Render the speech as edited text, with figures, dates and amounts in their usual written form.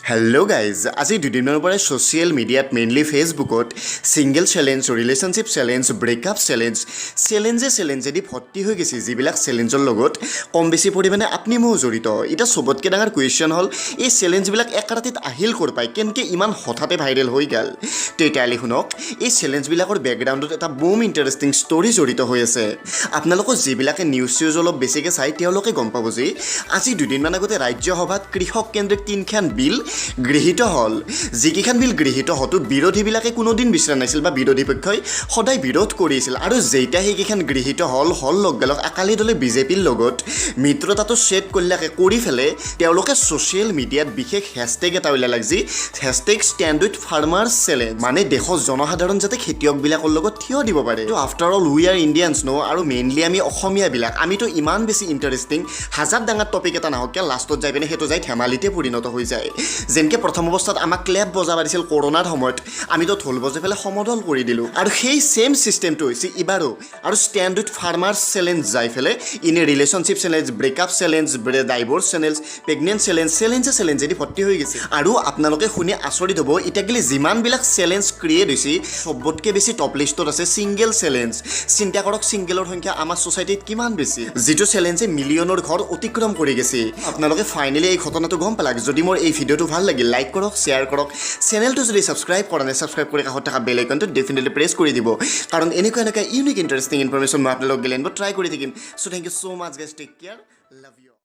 Hello' guys, আজি দুদিনৰ পৰাই ছ'চিয়েল মিডিয়াত, মেইনলি ফেচবুকত single challenge, relationship challenge, breakup challenge, চেলেঞ্জে চেলেঞ্জেদি ভৰ্তি হৈ গৈছে, যিবিলাক চেলেঞ্জৰ লগত কম বেছি পৰিমাণে আপুনি ময়ো জড়িত। এতিয়া চবতকৈ ডাঙৰ কুৱেশ্যন হ'ল, এই চেলেঞ্জবিলাক এক ৰাতিত আহিল ক'ৰ পাই? কেনেকৈ ইমান হঠাতে ভাইৰেল হৈ গ'ল? তেতিয়াহ'লে শুনক, এই চেলেঞ্জবিলাকৰ বেকগ্ৰাউণ্ডত এটা বম ইণ্টাৰেষ্টিং ষ্টৰী জড়িত হৈ আছে। আপোনালোকৰ যিবিলাকে নিউজ চিউজ অলপ বেছিকৈ চায়, তেওঁলোকে গম পাব যে আজি দুদিনমান আগতে ৰাজ্যসভাত কৃষক কেন্দ্ৰিক তিনিখন বিল গৃহীত হ'ল। যিকেইখন বিল গৃহীত হওঁতো বিৰোধীবিলাকে কোনোদিন বিচৰা নাছিল বা বিৰোধী পক্ষই সদায় বিৰোধ কৰিছিল। আৰু যেতিয়া সেইকেইখন গৃহীত হ'ল হ'ল লগে লগ আকালি দলে বিজেপিৰ লগত মিত্ৰতাটো ছেট কৰিলাকে কৰি পেলাই তেওঁলোকে ছ'চিয়েল মিডিয়াত বিশেষ হেছটেগ এটা উলিয়ালাক যি #StandWithFarmers challenge, মানে দেশৰ জনসাধাৰণ যাতে খেতিয়কবিলাকৰ লগত থিয় দিব পাৰে। তো after all, we are Indians, no? আৰু মেইনলি আমি অসমীয়াবিলাক, আমিতো ইমান বেছি ইণ্টাৰেষ্টিং, হাজাৰ ডাঙৰ টপিক এটা নাহক কিয়, লাষ্টত যাই পিনে সেইটো যাই ধেমালিতে পৰিণত হৈ যায়। যেনেকৈ প্ৰথম অৱস্থাত আমাক ক্লেপ বজাব দিছিল কৰোণাৰ সময়ত, আমিতো ঢোল বজাই পেলাই সমদল কৰি দিলোঁ। আৰু সেই ছেইম ছিষ্টেমটো হৈছে ইবাৰো। আৰু ষ্টেণ্ড উইথ ফাৰ্মাৰ্ছ চেলেঞ্জ যাই পেলাই ইনে relationship challenge, breakup challenge, divorce challenge, pregnant challenge, চেলেঞ্জে চেলেঞ্জেদি ভৰ্তি হৈ গৈছে। আৰু আপোনালোকে শুনি আচৰিত হ'ব, এতিয়া গ'লে যিমানবিলাক চেলেঞ্জ ক্ৰিয়েট হৈছে, চবতকৈ বেছি টপ লিষ্টত আছে ছিংগল চেলেঞ্জ। চিন্তা কৰক, ছিংগলৰ সংখ্যা আমাৰ ছ'চাইটিত কিমান বেছি, যিটো চেলেঞ্জে মিলিয়নৰ ঘৰ অতিক্ৰম কৰি গৈছে। আপোনালোকে ফাইনেলি এই ঘটনাটো গম পালাক। যদি মোৰ এই ভিডিঅ'টো ভাল লাগিল, লাইক কৰক, শ্বেয়াৰ কৰক। চেনেলটো যদি ছাবস্ক্ৰাইব কৰা নাই, ছাবস্ক্ৰাইব কৰি কাষত থকা বেল আইকনটো ডেফিনেটলি প্ৰেছ কৰি দিব, কাৰণ এনেকুৱা এনেকুৱা ইউনিক ইণ্টাৰেষ্টিং ইনফৰমেশ্যন মই আপোনালোক গেলে ট্ৰাই কৰি থাকিম। So thank you so much, guys. Take care, love you.